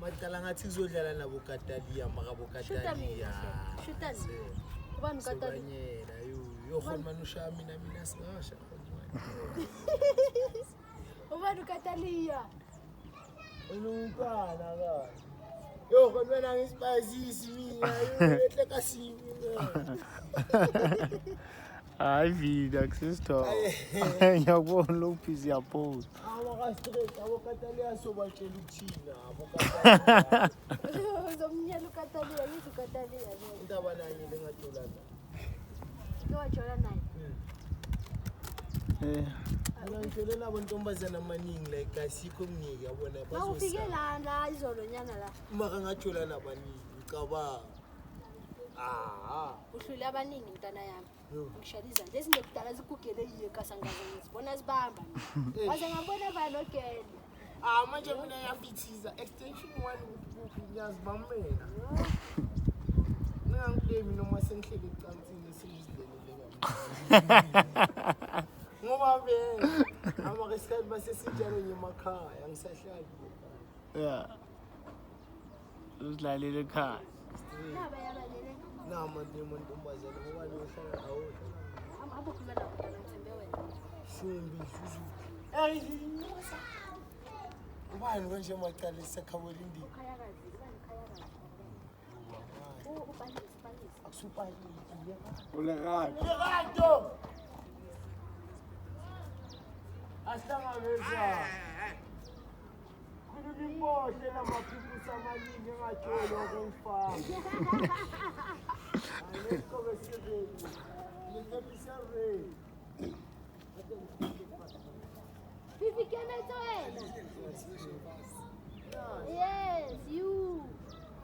Macala ngathi kuzodlala nabo Katalia mara bo Shuta mina Katalia. hle. Shuta mina. Ubani uKatalia? Sobanyela yo. Yo khona ushaya mina mina singasha khona. Ubani uKatalia? Unomntwana ka. Yo khona wena ngisipazisi mina yo ehle kasimi mina. Hayi vida akusisithoba. Ngiyakubona lo busy yaphosa. Awaka straight abo Katalia sobatshela ukuthina abo Katalia. Uzomnyela uKatalia, yithi uKatalia vele. Indaba nanye lengatholana. Ke wajola naye. Eh, Mina ngithole nabo ntombazana amaningi like asikho mniki yabona Mawufike bazosa. la la izolo nyana la. Mara ngathola nabaningi ngicabanga. Ah. Uhlule abaningi mntana yami. Yo. Ngishayela izandla ezingekudala zigugele yiye kasangaze ngizibona zibamba mina. Waze ngabona banogele. Ah manje mina ngiyafithiza extension 1 ukuthi kuphi ngiyazibambela. Ningangiblame noma sengihlele ecansini sengizilelele kabi. Ngoba vele ama ngesikhathi basesitshalo ngemakhaya ngisahlali. yeah. Uzilalele ekhaya. Naba yabalele. Nama ntombazana ngoba lohlala awuhlala. Abukhuluma nabo mntana ngithembe wena. Shumbi zuzu. Eh ubani konje macala sakhabela indini? Ukhayakazi, ubani ukhayakazi? Upalisi, upalisi. Akusupalisi. Ulerato. Lerato! Asihlangabeza. Khuluma impohle namaphimpusi amaningi engatholi okumfaka. Alekho besireni. Ngikebisareni. Fifi kemetse wena.